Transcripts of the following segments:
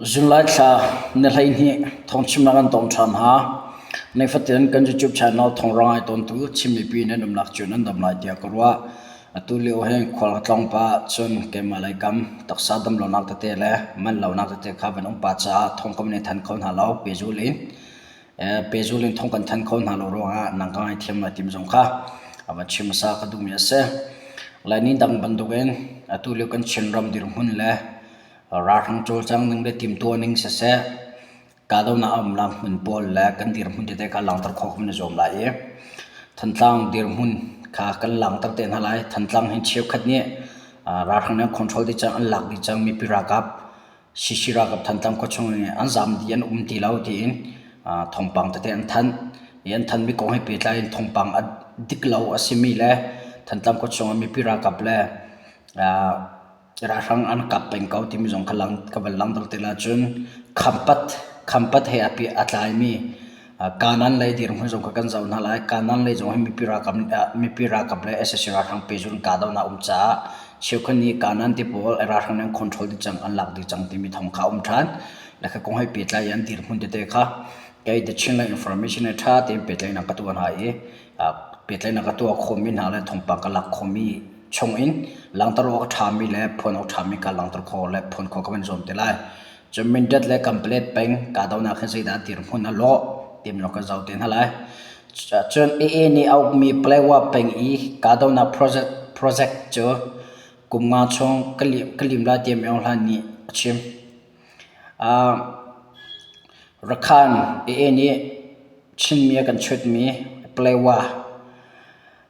Zunglai thla ni 12 thawngchimnak an tong ṭhan hna. Nifatin kan YouTube channel thawnghrang ai tawntu Chin mipi nan umnak cu nan dam lai tiah ka ruah. Atu lio hin khual ka tlawng pah cun keimah lei kam taksa dam lonak tete le manh lonak tete kha van um pah caah thawng kan i thanh kho hna lo pehzul in. Pehzul in thawng kan thanh kho hna lo ruangah nang ka ngaithiam lai timi zong kha a van chim hmasa ka duhmi a si. Laimi dang bantukin atu lio kan Chinram dirhmun le ralhrang cawlcang ning le timhtuah ning siseh, kahdohnak a umnak hmun pawl le kan dirhmun tete kha langhter khawh kan i zuam lai i Thantlang dirhmun kha kan langhter te hna lai. Thantlang hi cheukhat nih ralhrang nih an control dih cang, an lak dih cang mipi ralkap CC ralkap Thantlang khuachung in an zaam dih an um ti lo tiin thawngpang tete an thanh. I an thanhmi kong he pehtlai in thawngpang a dik lo a simi le Thantlang khuachung ah mipi ralkap le ralhrang an kap peng ko timi zong kha lang ka van langhter te lai cun Khampat Khampat he a tlaimi Kanan lei dirhmun zong kha kan zoh hna lai. Kanan lei zong hi mipi ralkap mipi ralkap le sac ralhrang pehzulh in kahdohnak a um caah cheukhat nih Kanan ti pawl ralhrang nih an control dih cang, an lak dih cang timi thawng kha a um ṭhan. Le kha kong he pehtlai in an dirhmun tete kha kei The Chinland Information he ṭha tein pehtlaihnak ka tuah hna i pehtlaihnak ka tuah khawhmi hna le thawngpang ka lak khawhmi chung in langhter awk a ṭhami le phuan awk a ṭhami kha langhter khawh le phuan khawh ka van zuam te lai. Cun Mindat le Kanpalet peng kahdohnak hi zeidah dirhmun a lawh timi lawng kan zoh te hna lai. Cun AA nih a ukmi Paletwa peng i kahdohnak project, project cu kum nga chung ka lim, ka lim lai tiah Maung Hlan nih a chim. Uh, Rakhan AA nih Chinmi a kan chutmi Paletwa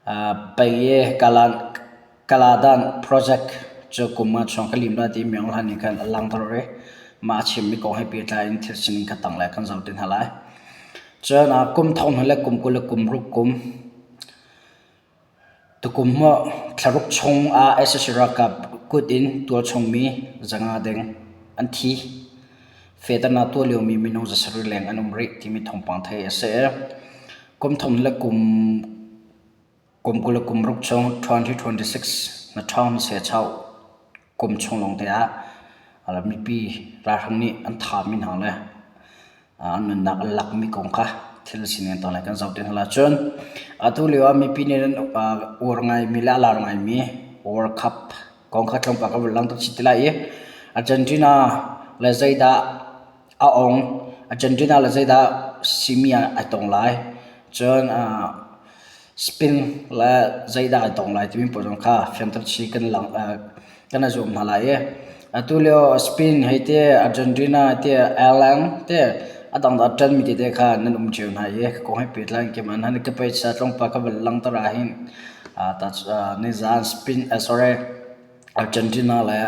uh, peng i Kalan Kaladan project cu kum ah chuang ka lim lai ti Myo Hlan nih khan a langhter i mah a chimmi kong he pehtlai in thil sining kha tanglei kan zoh te hna lai. Cun kum thong hnih le kum 20 le kum ruk kum tukum maw thlaruk chung ah sac ralkap kut in tualchungmi zanga deng an thi. Fehternak tuah liomi minung 700 leng an um rih timi thawngpang theih a si. Kum thong hnih le kum Kum 20 le kum ruk chung 2026 na ṭhawng sechau kum chung lawngte ah mipi ralhrang nih an thahmi hna le an nunnak an lakmi kong kha thil sining tang le kan zoh te hna lai. Cun atu lio ah mipi nih an uar ngaimi le a lar ngaimi World Cup kong kha tlawmpal ka vun langhter chih ti lai i Argentina le zeidah a ong, Argentina le zeidah simi ah ai tong lai. Cun Spain le zeidah ai tong lai timi pawl zong kha fianter chih kan lang kan i zuam hna lai i atu lio Spain hei ti Argentina ti Ireland ti a dangdang a ṭanmi tete kha nan um cio hna i ka kong he pehtlai in keimah hna nih ka paisa tlawmpal ka van langhter ahhin nizaan Spain sorry Argentina le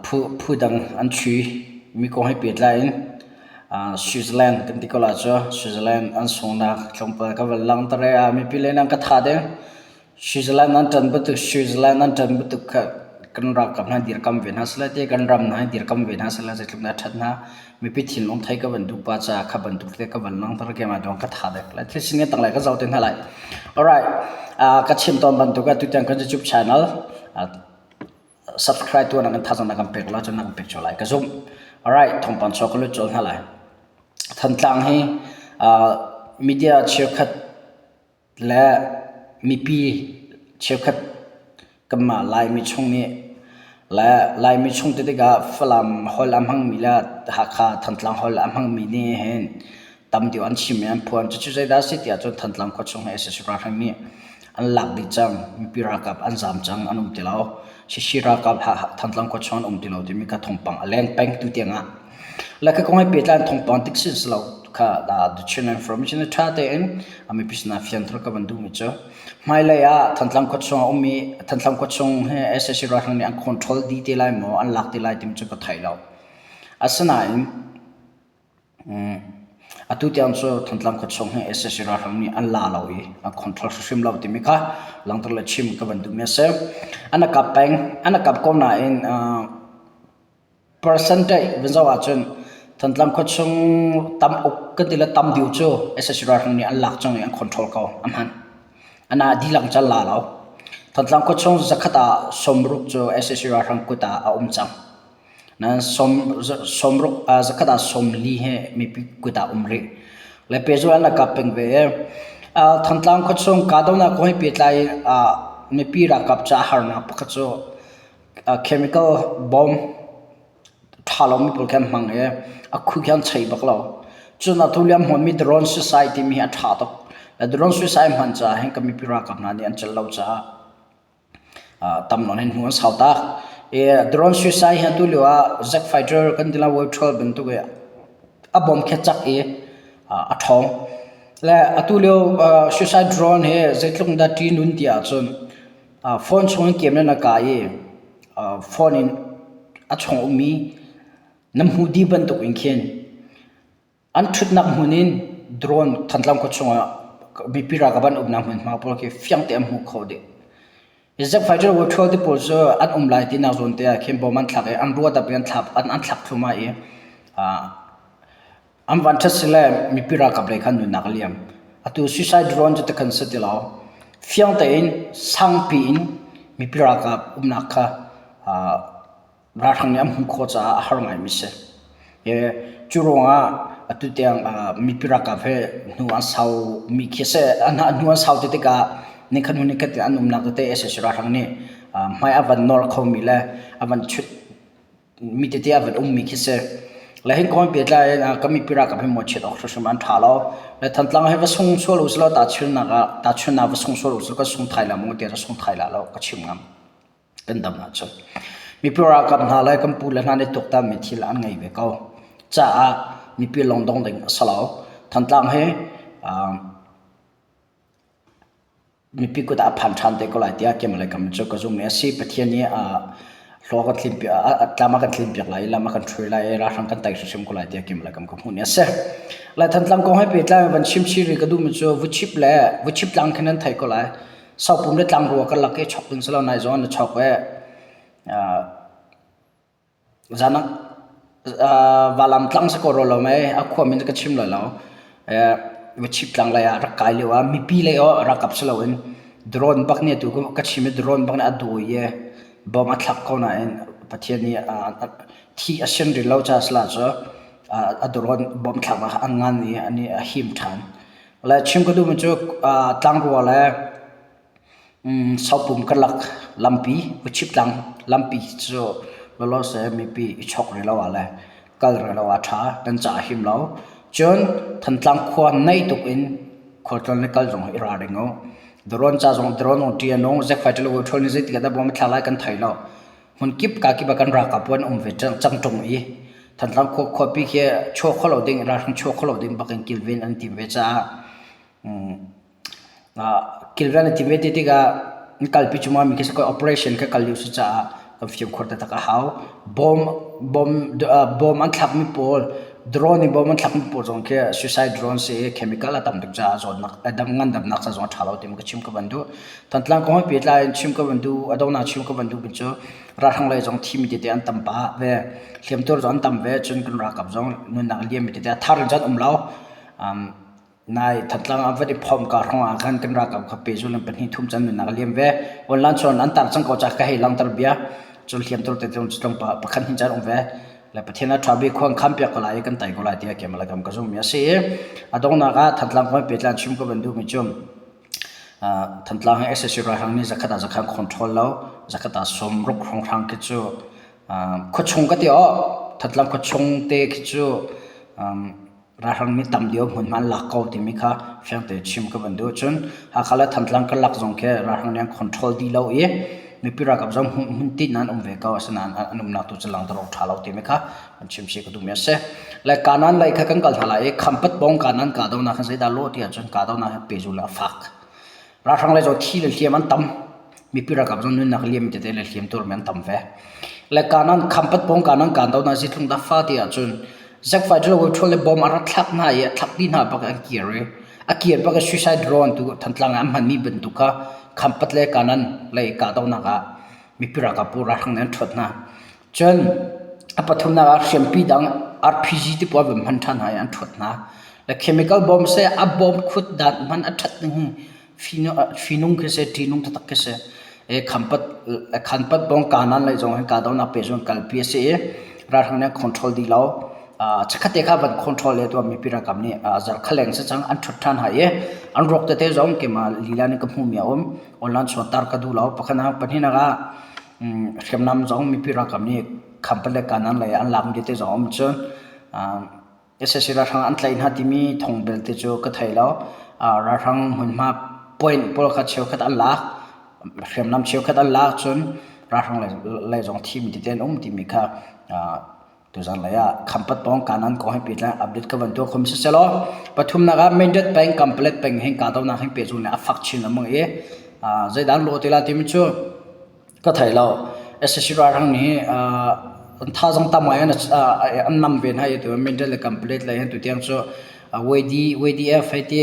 Phu dang an ṭhi mi kong he pehtlai in Switzerland kan ti ko lai cu. Switzerland an sunghnak tlawmpal ka van langhter i mipi lei nan ka tha ding. Switzerland an ṭan bantuk Switzerland an ṭan bantuk kha kan ralkap hna dirkam ve hna seh ti kan ram hna hi dirkam ve hna seh zeitluk dah a ṭhat hna. Mipi thinlung thei ka van duh pah caah kha bantuk te ka van langhter keimah dong ka tha dek. Thil sining tanglei ka zoh te hna lai. Alright, ka chim tawn bantuk ah tutan kan YouTube channel subscribe tuah nak in thazaang na kan pek la cun na kan pek cio lai ka zumh. Alright, thawngpang chuak ka lut colh hna lai. Thantlang hi media cheukhat le mipi cheukhat kanmah Laimi chung nih le Laimi chung ti tikah Falam holh a hmangmi le Hakha Thantlang holh a hmangmi nih hin tam deuh an chim i an phuan. Cucu zeidah a si ti ahcun Thantlang khua chung hi sac ralhrang nih an lak dih cang. Mipi ralkap an zaam cang, an um ti lo. Sisi ralkap Thantlang khua chung an um ti lo timi kha thawngpang a leng peng tu tiang ah. Le ka kong he pehtlai in thawngpang dik sin si lo kha the Chin Information ṭha tein mipi sinah fianter ka van duhmi cu hmailei ah Thantlang khua chung a ummi Thantlang khua chung hi sac ralhrang nih an control dih te lai maw an lak te lai timi cu ka thei lo. Asinain Atu tiang cu Thantlang khuachung hi sac ralhrang nih an la lo i an control hrimhrim lo timi kha langhter le chim ka van duhmi a si. An a kap peng, an a kap ko nain percentage van zoh ahcun Thantlang khuachung tam uk kan ti le tam deuh cu sac ralhrang nih an lak cang i an control ko, a hman. Ana dihlak cu an la lo. Thantlang khuachung zakhat ah 60 cu sac ralhrang kut ah a um cang. Nain 60 zakhat ah 40 hi mipi kut ah um rih. Le pehzulh an rak kap peng ve i Thantlang khuachung kahdohnak kong he pehtlai in mipi ralkap caah harnak pakhat cu chemical bomb ṭha lomi pawl khi an hmang i a khu khi an chei bak lo. Cun atu lio an hmanmi drone suicide timi hi a ṭha tuk. Drone suicide hman caah hin kan mipi ralkap hna nih an celh lo caah tam nawn hin hnu an sau tak. I drone suicide hi atu lio ah jet fighter kan ti lai World 12 bantuk i a bom khi a cak i a ṭhawng. Le atu lio suicide drone hi zeitluk in dah ṭihnun ti ahcun phone chung in kem in a kai i phone in a chung ummi na hmuh dih bantuk in khin an ṭhutnak hmun in drone Thantlang khua chungah mipi ralkap an umnak hmunhma pawl khi fiang tein an hmuh khawh dih. Zack fighter World Tour ti pawl cu an um lai tinak zawn te ah khin bom an thlak i an ruat in an thlak thluahmah i An vanṭhat sile mipi ralkap lei khan nunnak a liam. Atu suicide drone cu tikhan si ti lo. Fiang tein sangpi in mipi ralkap umnak kha ralhrang nih an hmuh khawh caah a har ngaimi si. Cu ruangah atu tiang mipi ralkap he hnu an sau mi khi si. Hnu an sau ti tikah nikhat hnu nikhat in an umnak tete sac ralhrang nih hmai a van nawr khomi le a van chut mi tete a van ummi khi si. Le hin kong pehtlai in kan mipi ralkap hi mawhchiat awk hrimhrim an ṭha lo. Le Thantlang hi va sung sual u selaw tahchunhnak ah tahchunhnak va sung sual u selaw kan sung thai la maw tiah ka sung thai la lo ka chim ngam. Kan dam ahcun. Mipi ralkap hna le kan pu le hna nih tuaktanmi thil an ngei ve ko. Caah mipi lungdong ding a si lo. Thantlang hi Mipi kut ah a phan ṭhan te ko lai tiah keimah kam cu ka zumh i a si. Pathian nih hlawh a kan tlinpiak, tlam a kan tlinpiak lai i lam a kan hruai lai i ralhrang kan tei hrimhrim ko lai tiah keimah kam ka hmuh ni a si. Lai Thantlang kong he pehtlai in van chim chih rih ka duhmi cu vuchip le vuchip tlang khin nan theih ko lai. Sopum le tlangrua karlak i chok ding si lo nai zong na chok i Zan ah valam tlang si ko rua lo mei a khua min cu ka chim lai lo. Vachip tlang lei ah rak kai lio ah mipi lei aw ralkap si loin drone bak nih atu ka chim i drone bak nih a dawi i bomb a thlak ko nain Pathian nih thi a sin rih lo caah sila cu a drone bomb thlaknak kha a ngan i a him ṭhan. Le chim ka duhmi cu tlangrua le Sopum karlak lampi, Uchiptlang lampi cu lawlawse mipi i chawk rih lo ah le kal rih lo ah a ṭha, nan ca a him lo. Cun Thantlang khua naih tuk in khualtlawn le kal zong hi i ralring u. Drone ca zong drone zong ṭih a nung, zekfai ṭhalo ṭhawl nih zeitik ah dah bom a thlak lai kan thei lo. Hmun kip ka kip ah kan ralkap an um ve cang ṭung i Thantlang khua khuapi khi chuak kho lo ding, ralhrang chuak kho lo ding bak in kilven an tim ve caah Kilven a ti ve ti tikah an kalpi cungah mi khi operation kha kal lio si caah kan fimkhur taktak a hau. Bom an thlakmi pawl, drone in bom an thlakmi pawl zong khi suicide drone si i chemical a tam tuk caah zawtnak ngandamnak ca zong a ṭha lo timi ka chim ka van duh. Thantlang kong he pehtlai in chim ka van duh, a donghnak chim ka van duh mi cu ralhrang lei zong thimi tete an tam pah ve. Hliamtuar zong an tam ve, cun kan ralkap zong nunnak a liammi tete a thar in cun an um lo. Nai Thantlang ah van i phomh ka hrawng ah khan kan ralkap kha pehzul in pahnih thum can nunnak a liam ve. Online chuan an tar cang ko ca ka hei langhter bia. Cun hliamtur te tlung tlung pa pakhat hin caan um ve. Le Pathian a ṭha bik khuang kham piak ko lai i kan tai ko lai tiah keimah le kam ka zummi a si i a donghnak ah Thantlang kong pehtlan chim ka van duhmi cu Thantlang hi sac ralhrang nih zakhat ah zakhat control lo zakhat ah sawmruk hrawnghrang khi cu khuachung ka ti awh Thantlang khuachung te khi cu Ralhrang nih tam deuh hmunhma an lak ko timi kha fiang tein chim ka van duh. Cun Hakha le Thantlang karlak zong khi ralhrang nih an control dih lo i mipi ralkap zong hmuntin an um ve ko. Asinain an umnak tu cu langhter awk ṭha lo timi kha an chim si ka duhmi a si. Le Kanaan lei kha kan kal hna lai i Khampat pawng Kanaan kahdohnak khan zeidah lawh ti ahcun kahdohnak hi pehzul a fak. Ralhrang lei zong thi le hliam an tam. Mipi ralkap zong nunnak liam tete le hliam tuarmi an tam ve. Le kanan khampat pawng kanan kan do na zitlung da fa ti ahcun Zack fighter wo thol le bomb a rak thlak hna i a thlak dih hna bak an kir i a kir bak suicide drone tu Thantlang ah an hmanmi bantuk kha khampat le kanan lei kahdohnak ah mipi ralkap pu ralhrang nih an ṭhuat hna. Cun a pathumnak ah hriampi dang RPG ti pawl van hman ṭhan hna i an ṭhuat hna. Le chemical bomb seh a bomb khut dan hman a ṭhat ning hi fihnung khi si, ṭihnung taktak khi si. I Khampat Khanpat pawng Kanan lei zong hin kahdohnak pehzulh kalpi a si i ralhrang nih an control dih lo. Chikkhat te kha van control le tuah mipi ralkap nih zarh kha leng si cang an ṭhut ṭhan hai i an ruak tete zong keimah lila nih ka hmuhmi a um. Online chuan tar ka duh lo. Pakhatnak pahnihnak ah hriamnam zong mipi ralkap nih Khampat le Kanan lei ah an lakmi tete zong a um cun Sac ralhrang an tlaih hna timi thawng belte cu ka thei lo. Ralhrang hmunhma point pawl kha cheukhat an lak. Hriamnam cheukhat an lak cun ralhrang lei zong thimi tete an um timi kha tuzan lei ah Khampat pawng Kanan kong he pehtlai update ka van tuah khom siselaw pathumnak ah Mindat peng Kampalet peng hin kahdohnak hin pehzul nih a fak chin lengmang i zeidah an lawh ti lai timi cu Ka thei lo. Sac ralhrang nih an thazaang tam ngai an nam ve hna i tu Mindat le Kanpalet lei hin tutiang cu YD, YDF hei ti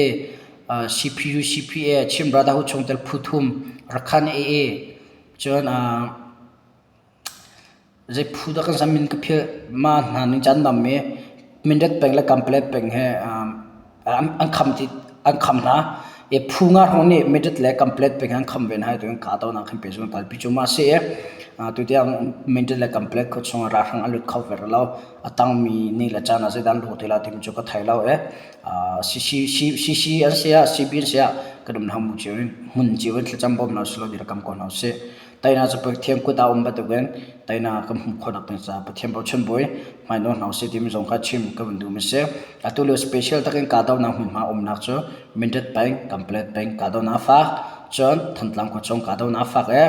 CPU, CPA, Chin Brotherhood chungtel phu thum, Rakhan AA, cun zei phu dah kan sa min ka philh mah hna nih cun an nam i Mindat peng le Kanpalet peng he an kham ti an kham hna i phu nga hrawng nih Mindat le Kanpalet peng an kham ve hna i tuin kahdohnak hin pehzulh an kalpi cu ma a si i tutiang Mindat le Kanpalet khua chung ah ralhrang an lut kho ve rih lo. A tangmi ni le caan ah zeidah an luh ti lai timi cu ka thei lo i CC an si ah CB an si ah kan um hna cio in hmun cio in thlacam bawm hna usih law dirhkamh ko hna usih. Teinak cu Pathian kut ah um bantukin teinak kan hmuh khawhnak ding caah Pathian bochan bawi hmainawl hna usih timi zong kha chim ka van duhmi a si. Atu lio special takin kahdohnak hmunhma umnak cu Mindat peng, Kanpalet peng kahdohnak a fak. Cun Thantlang khua chung kahdohnak a fak i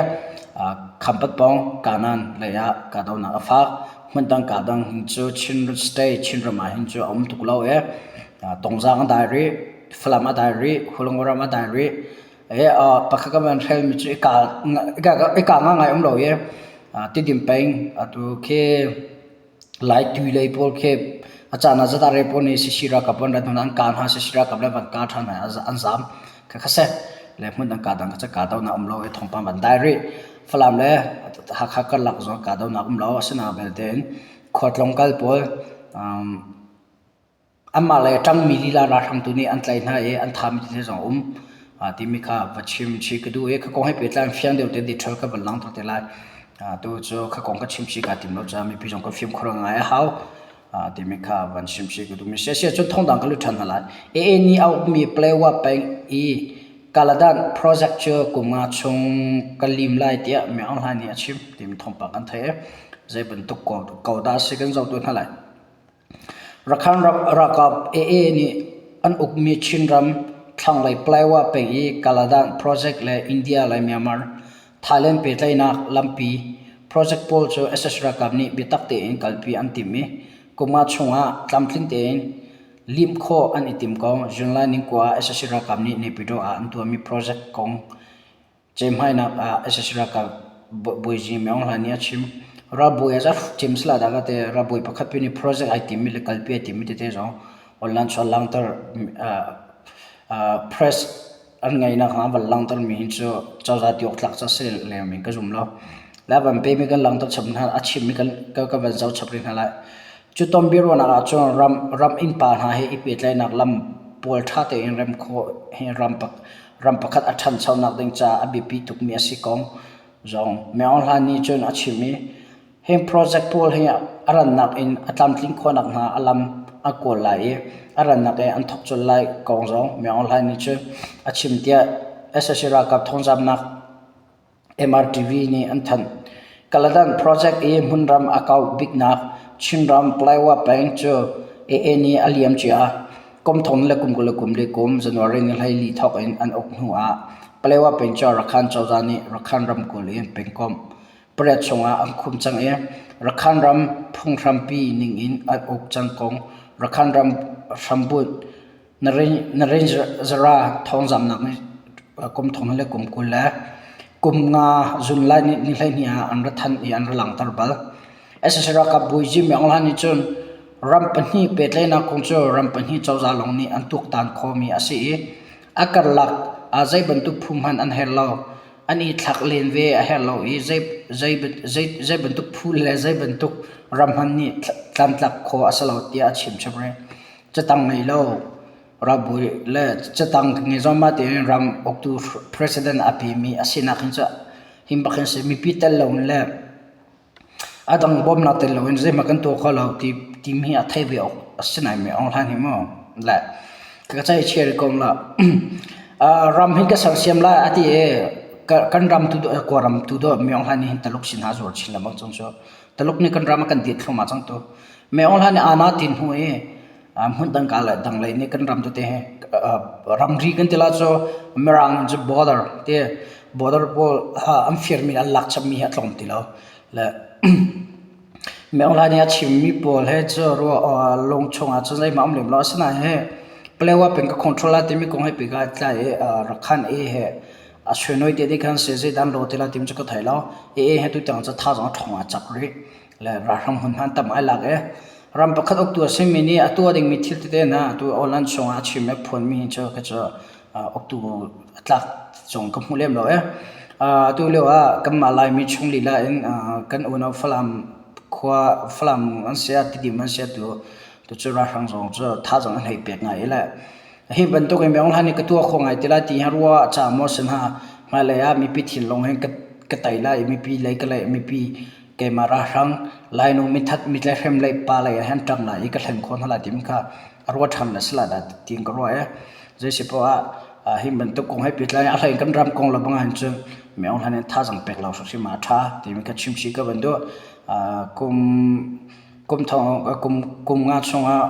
Khampat pawng Kanan lei ah kahdohnak a fak. Hmundang kahdang hin cu Chin State, Chinram ah hin cu a um tuk lo i Tongzaang a dai rih, Falam a dai rih, Hulunguram a dai rih. Pakhat ka van hrelmi cu i ka ngai um lo i Tidim peng atu khi Laitui lei pawl khi a caan ah zatah re pawl nih CC ralkap an rat hnu an kah hna CC ralkap le van kah ṭhan hna an zaam kha kha si le hmun dang kah dang kha cu kahdohnak um lo i thawngpang van dai rih. Falam le Hakha karlak zong kahdohnak um lo asinain belte in khualtlawng kal pawl Anmah lei a ṭangmi lila ralhrang tu nih an tlaih hna i an thahmi tete zong a um timi kha va chim chih ka duh i kha kong he pehtlai in fiang deuh tein detail ka van langhter te lai. Tu cu kha kong ka chim chih kaa tim lo caah mipi zong kan fimkhur ngai a hau timi kha van chim chih ka duhmi a si. Asiah cun thawngdang ka lut ṭhan hna lai. AA nih a ukmi Palewa peng i Kaladan project cu kum nga chung ka lim lai tiah Min Aung Hlaing nih a chim timi thawngpang kan theih i zei bantuk ko dah a si kan zoh tu hna lai. Rakhine ralkap AA nih an ukmi Chinram thlanglei Palawa peng i Kaladan Project le India le Myanmar, Thailand pehtlaihnak lampi project pawl cu sac ralkap nih biatak tein kalpi an timh i kum nga chungah tlamtling tein lim khawh an i tim kong July ni 9 ah sac ralkap nih Naypyidaw ah an tuahmi project kong Ceihmainak ah sac ralkap bawizi Maung Hlaing nih a chim. Ralbawi ah cim sila dah ka ti. Ralbawi pakhat pi nih project ai timmi le kalpi ai timmi tete zong online chuan langhter press an ngeihnak hna van langhter mi hi cu cozah ti awk tlak cu a si lem in ka zum lo. Le van pemi kan langhter chap hna a chimmi kan ka van zoh chap rih hna lai. Cu ton biaruahnak ahcun ram ram innpa hna he i pehtlaihnak lam pawl ṭha tein rem khawh hi ram ram pakhat a ṭhanchonak ding caah a biapi tukmi a si kong zong Maung Hlaing nih cun a chim i hi project pawl hi a rannak in a tlamtlin khawhnak hnga a lam a kawl lai i a rannak in an thawk colh lai kong zong Maung Hlaing nih cun a chim tiah sac ralkap thawngzamnak MRTV nih an thanh. Kaladan project i hmunram a kauh biknak Chinram Palawa peng cu AA nih a liam cia. Kum thong le kum 20 le kum li kum January ni 14 thawk in an uk hnu ah Palawa peng cu Rakhine cozah nih Rakhine ramkulh in pengkomh pariat chungah an khumh cang i Rakhine ram phunghrampi ning in an uk cang kong Rakhine ram hrambunh Narendra thawngzamnak nih kum thong le kum 20 le kum nga zun lai ni 12 ah an ra thanh i an ra langhter bal. Sac ralkap bawi Jim Aung Hlaing nih cun ram pahnih pehtlaihnak kong cu ram pahnih cozah lawng nih an tuaktan khawhmi a si i a karlak ah zei bantuk phu hmanh an herh lo. An i thlak len ve a herh lo i zei bantuk phu le zei bantuk ram hmanh nih tlamtlak khawh a si lo tiah a chim chap rih. Catang ngei lo ralbawi le catang ngei zong mah tein ram uktu president a pemi a sinak hin cu. Hi bak hin si mipi tel lo in le a dang bawmnak tel lo in zeihmanh kan tuah kho lo ti timi hi a thei ve awk a si nai mi Aung Hlan hi mu. Le ka ceih chia rih ko la. Ram hi ka sersiam lai a ti i kan ram tu Kawlram tu dawh Mi Aung Hlan nih hin Taluk sin ha zuar chin lengmang cang cu. Taluk nih kan ram a kan dit thluahmah cang tu. Mi Aung Hlan nih aa na tin hnu i hmun dang ka le dang lei nih kan ram tete hi ramri kan ti la cu Mirang cu border ti border pawl an firmi an lak chapmi hi a tlawm ti lo. Le Mi Aung Hlan nih a chimmi pawl he cu ruah lung chungah cun zeihmah um lem lo. Asinain hi Palewa peng ka control lai timi kong he pika tlai i Rakhan A he a suinoi te ding khan si zeidah an law ti lai timi cu ka thei lo. AA he tutiang cu thazaang a ṭhawng a cak rih. Le ralhrang hmun hman tam ai lak i ram pakhat uktu a simi nih a tuah dingmi thil tete hna atu online chungah a chim i phuanmi hi cu ka cu uktu a tlak zong ka hmu lem lo ee. Atu lio ah kanmah Laimi chung lila in kan unau Falam khua Falam an si ah Tidim an si ah tu tu cu ralhrang zong cu thazaang an hei pek ngai i le hi bantuk in Myo Hlan nih ka tuah kho ngai ti lai ti hi ruah ca maw si hna hmailei ah mipi thinlung hin ka tei lai i mipi lei ka lei mipi keimah ralhrang Lainu mithat mitlehrem lei pa lei ah hin ṭang lai i ka hlen khawh hna lai timi kha a ruah ṭhan le si lai dah tiin ka ruah i zei poah ah hi bantuk kong he pehtlai a hlei in kan ram kong le bang ahhin cun mi Aung Hlaing nih thazaang pek lo hrimhrim ah a ṭha timi kha chimchih ka van duh. Kum kum thong kum kum nga chungah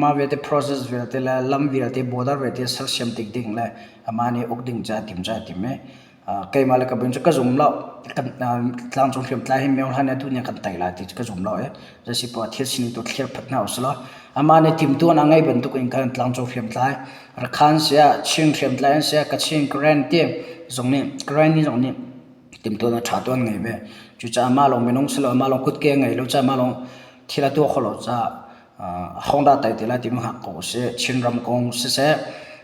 mah vialte process vialte le lam vialte border vialte sersiam tik ding le amah nih uk ding ca tim ca tim i keimah le ka bin cu ka zum lo. Tlangcung hriamtlai hi Mi Aung Hlaing nih atu nih a kan tei lai ti cu ka zum lo i zeisipoah thil sining tu thlir phat hna usih law amah nih timtuan a ngei bantuk in khan tlangcung hriamtlai Rakhan siah Chin hriamtlai an siah Kachin Karen ti zong nih Karen ni zong nih timtuan a ṭha tu an ngei ve. Cucaah mah lawng minung si lo mah lawng kutke a ngei lo caah mah lawng thil a tuah kho lo caah hong dah tai te lai timi hngak ko usih. Chinram kong siseh,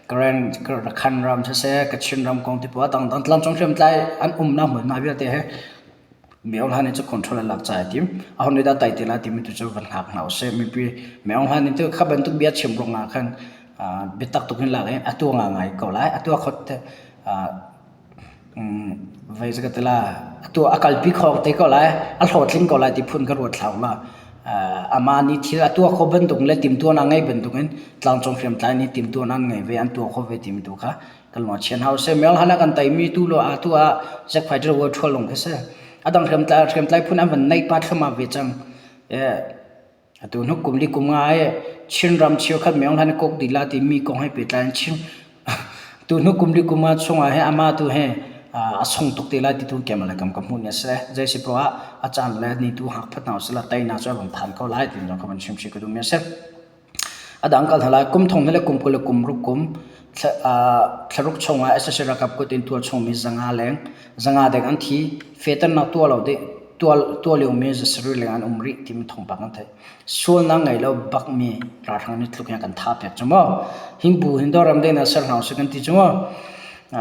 Karen Rakhan ram siseh, Kachin ram kong ti poah dangdang tlangcung hriamtlai an umnak hmunhma vialte he Mi Aung Hlaing nih cu control an lak caah ai tim. Aho nih dah tai te lai timi tu cu van hngak hna usih. Mipi Mi Aung Hlaing nih cu kha bantuk bia chim ruangah khan biatak tuk in lak i a tuah ngai ko lai. A tuah khot Vei cu ka ti la, atu a kalpi kho te ko lai, a hlawhtling ko lai ti phun ka ruat hlah u law. Amah nih thil a tuah khawh bantuk le timtuahnak a ngei bantukin tlangcung hriamtlai nih timtuahnak an ngei ve, an tuah khawh ve timi tu kha kan lung a chia hna usih. Myo hlan ah kan teimi tu lo atu ah Zack Fighter World Tour lung khi si. A dang hriamtlai hriamtlai phun an van neih pah thluahmah ve cang. Atu hnuk kum li kum nga i Chinram cheukhat Myo Hlan i kuk dih la timi kong he pehtlai in chim. Tu hnu kum li kum nga chungah he amah tu he a sung tuk te lai ti tu keimah le kam ka hmuh ni a si. Zei si poah ah a caan le ni tu hngak phat hna usih law teinak cu a vung phan ko lai ti zong ka van chim chih ka duhmi a si. A dang kal hna lai. Kum thong le kum 20 le kum ruk kum thlaruk chungah sac ralkap kut in tualchungmi zanga leng zanga deng an thi. Fehternak tuah lo ding tuah liomi zasarih leng an um rih timi thawngpang an theih. Sualnak ngei lo bakmi ralhrang nih tluk in kan tha pek cu maw. Hingbu hin dawr ram dehnak ser hna usih kan ti cu maw.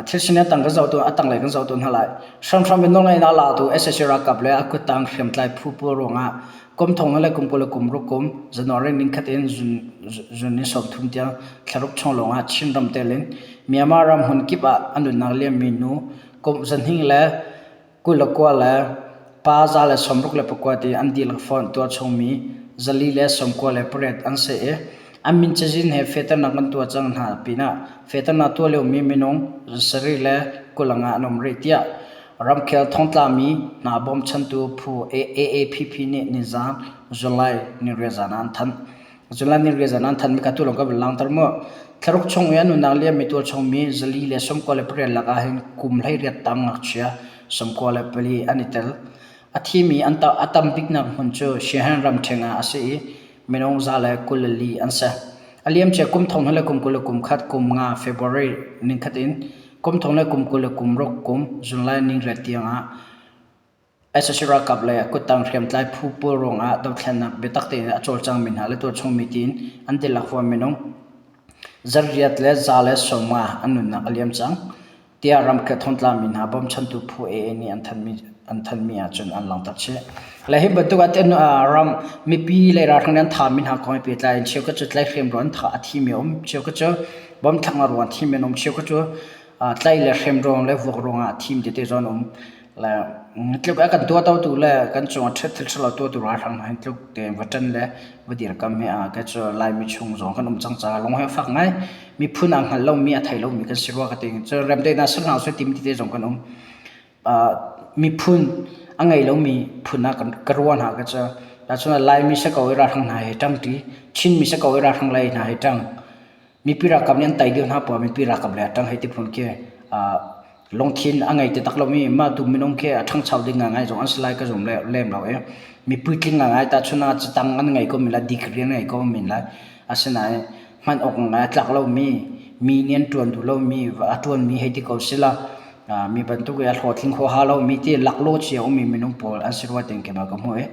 Thil sin a tang kan zoh tu a tanglei kan zoh tu hna lai. Hramhram in nawlngeihnak latu sac ralkap le a kuttang hriamtlai phu pawl ruangah kum thong le kum 20 le kum ruk kum January ningkhat in June ni 30 tiang thlaruk chung lawngah Chinram tel in Myanmar ram hmun kip ah a nunnak liammi nu kum zahnih le 29 le pa 164 ti an dihlak fawn tualchungmi 498 an si i an min cazin he fehternak kan tuah cang hna pinah fehternak tuah liomi minung 7 le 25 an um rih tiah ramkhel thongtlami hna bawmchantu phu AAPP nih nizan July niriat zan ah an thanh. July niriat zan ah an thanmi kha tu lawng ka van langhter mu. Thlaruk chung i a nunnak liammi tualchungmi 498 lakah hin kum 18 tang ngakchia 94 an i tel. A thimi an a tam biknak hmun cu Siahen ramṭheng ah a si i minung 124 an si. A liamcia kum thong le kum 20 le kum khat kum nga February ningkhat in kum thong le kum 20 le kum ruk kum July ningriat tiangah Sac ralkap le kuttang hriamtlai phu pawl ruangah dothlennak biatak tein a cawlcangmi hna le tualchungmi tiin an dihlak huam minung zarhriat le 150 an nunnak a liam cang tiah ramkhel thongtlami hna bawmchantu phu AA nih an thanmi an thanmi ahcun an langhter chih. Le hi bantuk ah ram mipi le ralhrang nih an thami hna kong he pehtlai in cheukhat cu tlaihhrem ruang an thah a thimi a um, cheukhat cu bomb thlaknak ruang a thimi an um, cheukhat cu tlaih le hrem ruang le vuak ruangah a thim tete zong an um. Le tluk a kan tuahto tu le kan cung ah ṭhat thil ṭhalo tuahtu ralhrang hna hi tluk tein va ṭan le va dirkam hi a kei cu Laimi chung zong kan um cang caah lung hi a fak ngai. Miphun aa hngal lomi a thei lomi kan si rua ka ti. Cun remdaihnak ser hna usih timi tete zong kan um. Miphun a ngei lomi phun ah ka ruah hna ka cu. Tahchun ah Laimi si ko i ralhrang hna he ṭangṭi, Chinmi si ko i ralhrang lei hna he ṭang. Mipi ralkap nih an tei deuh hna poah mipi ralkap lei ah ṭang hei ti phun khi lungthin a ngei taktak lomi mah tu minung khi a ṭhangcho ding ngaingai zong an si lai ka zum lem lo i mi puitling ngaingai tahchun ah catang an ngei ko men lai degree an ngei ko men lai asinain hman awk ngai a tlak lomi mi nih an ṭuan duh lomi a ṭuanmi hei ti ko sila mi bantuk i a hlawhtling huaha lomi ti laklawh cia ummi minung pawl an si rua tiin keimah ka hmuh i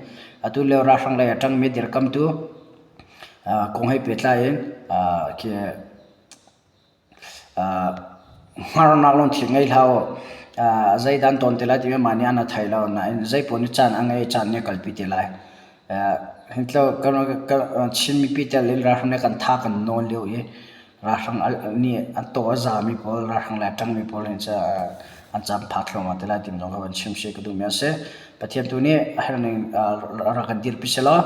atu lio ralhrang lei a ṭangmi dirkamtu kong he pehtlai in khi hngarnak lungthin ngei hlah u. Zeidah an tawn te lai timi mah nih an a thei lo nain zeipaoh nih caan a ngei i caan nih a kalpi te lai. Chin mipi tel in ralhrang nih kan tha kan nawl lio i ralhrang nih an taw a zami pawl, ralhrang le a ṭangmi pawl hin cu an caan phak thluahmah te lai timi zong kha van chim seh ka duhmi a si. Pathian tu nih a herhning rak kan dirpi sehlaw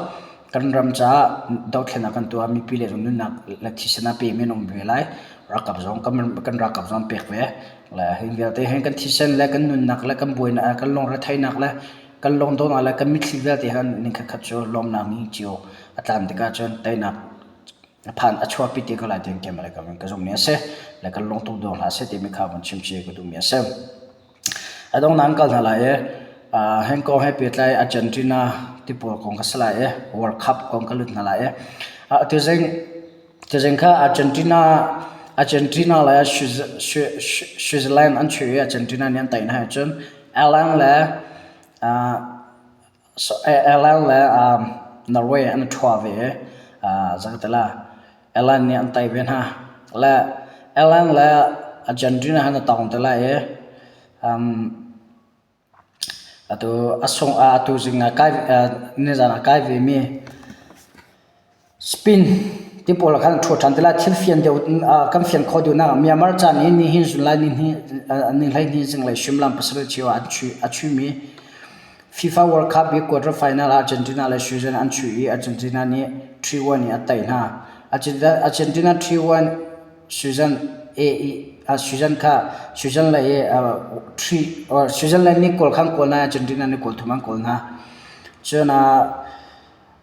Kan ram caah dothlennak kan tuah, mipi le nunnak le thisen a pemi an um ve lai. Ralkap zong kan ralkap zong an pek ve. Le hi vialte hin kan thisen le kan nunnak le kan buainak kan lungretheihnak le kan lungdongnak le kan mitthli vialte han ning khatkhat cu lawmnak ni cio a tlan tikah cun teinak a phan a chuahpi te ko lai tiang keimah le ka zumhmi a si. Le kan lungtuk dawh hlah seh timi kha vun chim chih ka duhmi a si. A donghnak an kal hna lai i heng kong he pehtlai Argentina ti pawl kong kha si lai i World Cup kong ka lut hna lai i tuzing tuzing kha Argentina Argentina le Switzerland an chuih i Argentina nih an tei hna ahcun Ireland le Ireland le Norway an i ṭhua ve i zeikatila Ireland nih an tei ve hna. Le Ireland le Argentina han i tong te lai i atu a sung atu zing ah kai nizan ah kai vemi Spain ti pawl ah khan an ṭhu ṭhan te lai. Thil fian deuh kan fian khawh duhnak ah Myanmar caan i nihin zunlai ni 12 zinglei suimilam 7 cio ah a chuihmi FIFA World Cup i quarter final ah Argentina le Sweden an chuih i Argentina nih 3-1 in a tei hna. Argentina 3-1 Sweden A Sweden kha Sweden le i Sweden le nih goal kha an kawl hna i Argentina nih goal thum an kawl hna. Cun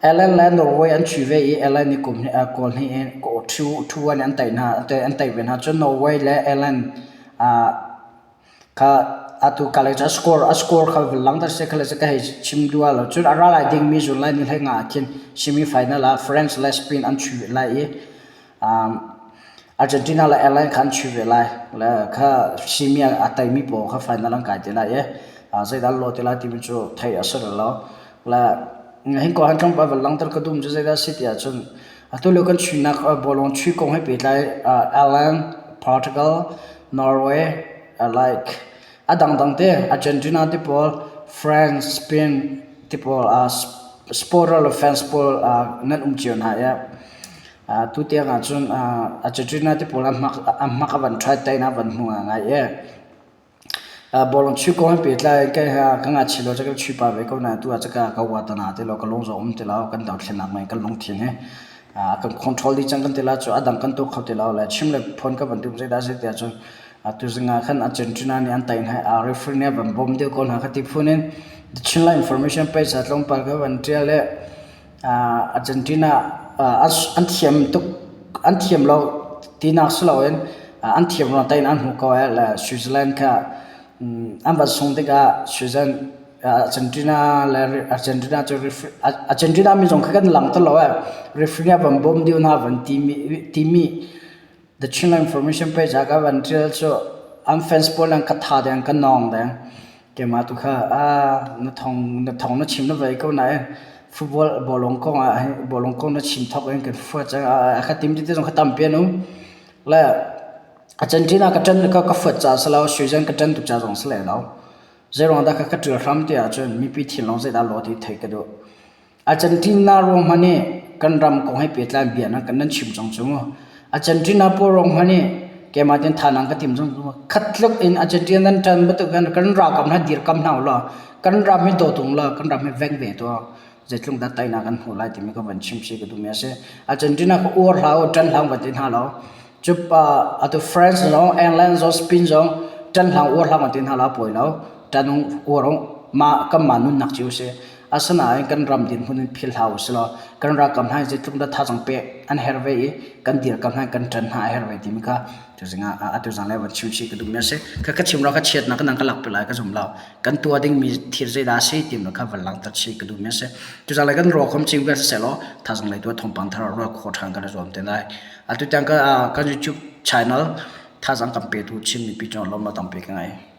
Ireland le Norway an chuih ve i Ireland nih kum goal hnih in 2-1 in an tei hna an tei ve hna. Cun Norway le Ireland Kha atu ka lei cu a score a score kha vun langhter seh kha le ka hei chim duh lo. Cun a ra lai dingmi zun lai ni hlei nga ah khin semi final ah France le Spain an chuih lai i um, Argentina le Ireland kha an chuih ve lai. Le kha semi a teimi pawl kha final an kai te lai i zeidah an lawh te lai timi cu theih a si rih lo. Le hin ko han tlawmpal van langhter ka duhmi cu zeidah a si ti ahcun atu lio kan chuihnak bawlung chuih kong he pehtlai Ireland, Portugal, Norway, like a dangdang te Argentina te pawl, France, Spain te pawl supporter le fans pawl nan um cio hna i tu tiang ahcun Argentina te pawl an hmak a van ṭha teinak a van hmu ngaingai i Bawlung chuih kong he pehtlai in ka ngakchia lio cu kan chuih pah ve ko nain tu ah cun ka uat hna ti lo, ka lung zong a um ti lo. Kan dothlennak mei kan lungthin hi a kan control dih cang kan ti lai cu a dang kan tuah kho ti lo le chim le phuan ka van duh zeidah a si tiah cun tuzing ah khan Argentina nih an tei hna i referee nih a van bawm deuh ko hna kha ti phun in The Chinland Information page ah tlawmpal ka van ṭial i Argentina an thiam tuk an thiam lo tinak si loin an thiam ruang tein an hmu ko i le Switzerland kha an van sung tikah Switzerland Argentina le Argentina cu Argentina mi zong kha kan lang ti lo ee referee nih a van bawm dih hna van timi The Chinland Information page ah ka van ṭial cu an fans pawl an ka tha deng ka nawng deng. Keimah tu kha ah na thong na thong na chim na vei ko nain football bawlung kong ah bawlung kong na chim thawk in kan fuat cang a ka tim ti zong kha tampi an um. Le Argentina ka ṭan ka ka fuat ca si lo Switzerland ka ṭan tuk ca zong si leh lo. Zeiruang dah ka ka ṭial hram ti ahcun mipi thinlung zeidah law ti theih ka duh. Argentina ruang hmanh i kan ram kong he pehtlai bia nan kan nan chim cang cu mu. Argentina pawl ruang hmanh i Keimah tin thanang ka tim zong khat tluk in Argentina nan ṭan bantuk khan kan ralkap hna dirkam hna ulaw kan ram hi daw tung law kan ram hi veng ve tuah. Zeitluk dah teinak kan hmuh lai timi ka van chim si ka duhmi a si. Argentina ka uar hlah u, ṭan hlah u van ti hna lo. Cup atu France zong, England zong, Spain zong ṭan hlah uar hlah van ti hna lo a pawi lo. Ṭan uar u, mah kanmah nunnak cio si. Asinain kan ram dirhmun in philh hlah u silaw kan ralkap hna hi zeitluk dah thazaang pek an herh ve i kan dirkam hna kan ṭan hna a herh ve timi kha tuzing ah atu zanlei van chim chih ka duhmi a si. Kha ka chim ruangah ka chiatnak nan ka lakpi lai ka zum lo. Kan tuah dingmi thil zeidah a si timi kha van langhter chih ka duhmi a si. Tuzanlei kan ruah khom cing vial siseh law thazaang lei tu ah thawngpang thar ruah khawh ṭhan kan i zuam te lai. Atu tiang ka, kan YouTube channel thazaang kan petu Chin mipi cungah lawmhnak tampi ka ngei.